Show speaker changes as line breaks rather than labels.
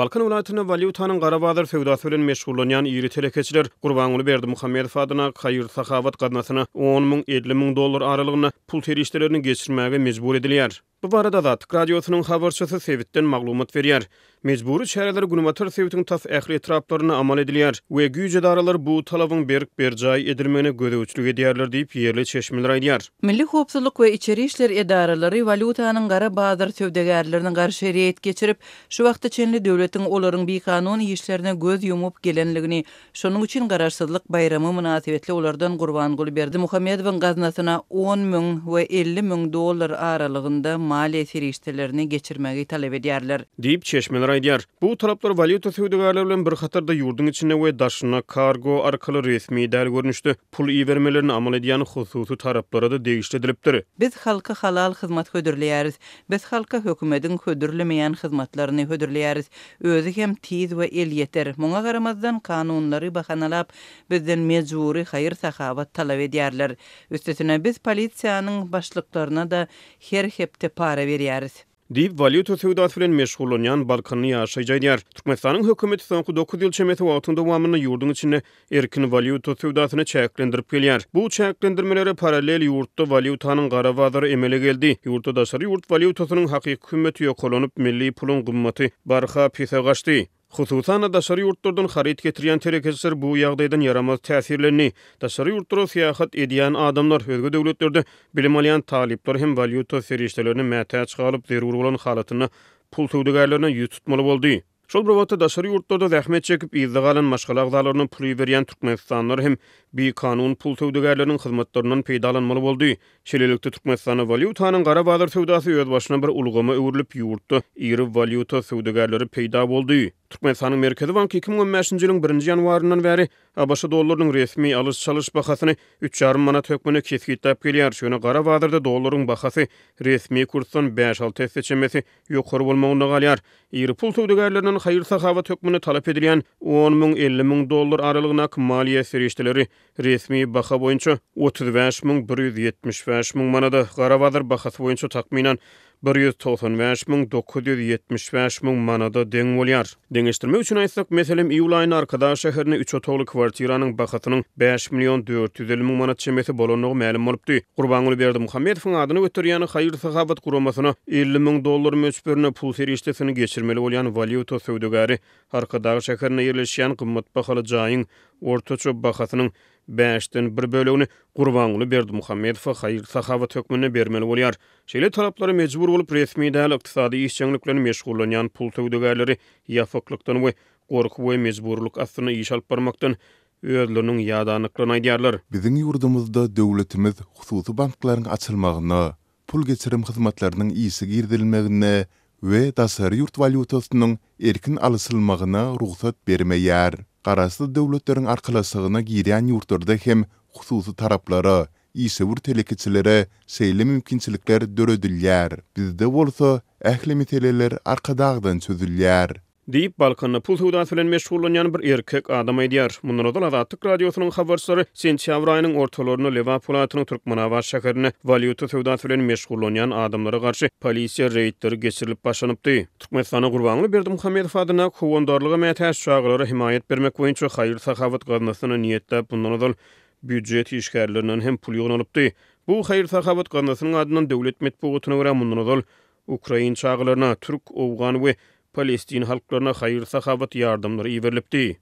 Balkan welaýatynda walýutanyň gara bazar söwdasy bilen meşgullanýan iri telekeçiler Gurbanguly Berdimuhamedow adyndaky haýyr-sahawat gaznasyna on müň, 50 müň dollar aralygynda pul serişdelerini geçirmäge mejbur edilýär. Bu barada Azatlyk Radiosynyň habarçysy sebitden maglumat berýär. Mejbury çäreler günbatar sebitiň tas ähli etraplarynda amal edilýär we güýç edaralary bu talabyň berk berjaý edilmegine gözegçilik edýärler diýip, ýerli çeşmeler aýdýar.
Milli howpsuzlyk we içeri işler edaralary walýutanyň gara bazar söwdagärlerine garşy reýd geçirip, şu wagta çenli döwletiň olaryň bikanun işlerine göz ýumup gelenligini, şonuň üçin Garaşsyzlyk baýramy mynasybetli olardan Gurbanguly Berdimuhamedowyň gaznasyna on müň we 50 müň dollar aralygynda maliýe serişdelerini geçirmegi talap edýärler.
Diýip, çeşmeler aýdýar. Bu talaplar walýuta söwdagärleri bilen bir hatarda ýurduň içinde we daşynda kargo arkaly resmi däl görnüşde pul ibermelerini amal edýän hususy taraplara-da degişli edilipdir.
Biz halka halal hyzmat hödürleýäris. Biz halka hökümediň hödürlemeýän hyzmatlaryny hödürleýäris. Özi hem tiz we elýeter. Muňa garamazdan, kanunlary bahanalap, bizden mejbury haýyr-sahawat talap edýärler. Üstesine, biz polisiýanyň başlyklaryna-da her hepde para berýäris.
Diýip, walýuta söwdasy bilen meşgullanýan balkanly ýaşaýjy aýdýar. Türkmenistanyň hökümeti soňky dokuz ýyl çemesi wagtyň dowamynda ýurduň içinde erkin walýuta söwdasyny çäklendirip gelýär. Bu çäklendirmelere parallel ýurtda walýutanyň gara bazary emele geldi. Ýurtda daşary ýurt walýutasynyň hakyky hümmeti ýokarlanyp, milli puluň gymmaty barha pese gaçdy. Hususan-da, daşary ýurtlardan haryt getirýän telekeçiler bu ýagdaýdan ýaramaz täsirlendi. Daşary ýurtlara syýahat edýän adamlar, özge döwletlerde bilim alýan talyplar hem walýuta serişdelerine mätäç galyp, zerur bolan halatynda pul söwdagärlerine ýüz tutmaly boldy. Şol bir wagtda, daşary ýurtlarda zähmet çekip, yzda galan maşgala agzalaryna pul iberýän türkmenistanlylar hem bikanun pul söwdagärleriniň hyzmatlaryndan peýdalanmaly boldy. Şeýlelikde, Türkmenistanda walýutanyň gara bazar söwdasy özbaşyna bir ulgama öwrülip, ýurtda iri walýuta söwdagärleri peýda boldy. Türkmenistanyň Merkezi banky 2015-nji ýylyň birinji ýanwaryndan bäri ABŞ dollarynyň resmi alyş-çalyş bahasyny üç ýarym manat hökmünde kesgitläp gelýär. Ýöne gara bazarda dollaryň bahasy resmi kursdan bäş-alty esse çemesi ýokary bolmagynda galýar. Iri pul söwdagärlerinden haýyr-sahawat hökmünde talap edilýän on müň, 50 müň dollar aralygyndaky maliýe serişdeleri resmi baha boýunça 35 175 müň manada, gara bazar bahasy boýunça takmynan 195 975 müň manada deň bolýar. Deňeşdirmek üçin aýtsak, meselem, iýul aýynda Arkadag şäherinde üç otagly kwartiranyň bahasynyň bäş million 450 müň manat çemesi bolandygy mälim bolupdy. Gurbanguly Berdimuhamedowyň adyny göterýän haýyr-sahawat guramasyna 50 müň dollar möçberinde pul serişdesini geçirmeli bolýan walýuta söwdagäri Arkadag şäherinde ýerleşýän gymmat bahaly jaýyň ortaça bahasynyň bäşden bir bölegini Gurbanguly Berdimuhamedowa haýyr-sahawat hökmünde bermeli bolýar. Şeýle talaplara mejbur bolup, resmi däl ykdysady işjeňlik bilen meşgullanýan pul söwdagärleri ýapyklykdan we gorky we mejburylyk astynda iş alyp barmakdan özleriniň ýadandyklaryny aýdýarlar.
Biziň ýurdumyzda döwletimiz hususy banklaryň açylmagyna, pul geçirim hyzmatlarynyň işe girizilmegine we daşary ýurt walýutasynyň erkin alyşylmagyna rugsat bermeýär. Garaşsyz Döwletleriň Arkalaşygyna girýän ýurtlarda hem hususy taraplara, işewür telekeçilere şeýle mümkinçilikler döredilýär. Bizde bolsa ähli meseleler Arkadagdan çözülýär.
Diýip, Balkanda pul söwdasy bilen meşgullanýan bir erkek adam aýdýar. Mundan ozal Azatlyk Radiosynyň habarçylary sentýabr aýynyň ortalarynda Lebap welaýatynyň Türkmenabat şäherinde walýuta söwdasy bilen meşgullanýan adamlara garşy polisiýa reýdleri geçirilip başlanypdy. Türkmenistanda Gurbanguly Berdimuhamedow adyndaky Howandarlyga mätäç çagalara hemaýat bermek boýunça haýyr-sahawat gaznasyna niýetläp mundan ozal býujet işgärlerinden hem pul ýygnalypdy. Bu haýyr-sahawat gaznasynyň adyndan döwlet metbugatyna görä mundan ozal ukrain çagalaryna, türk, owgan we palestin halklaryna haýyr-sahawat ýardamlary iberilipdi.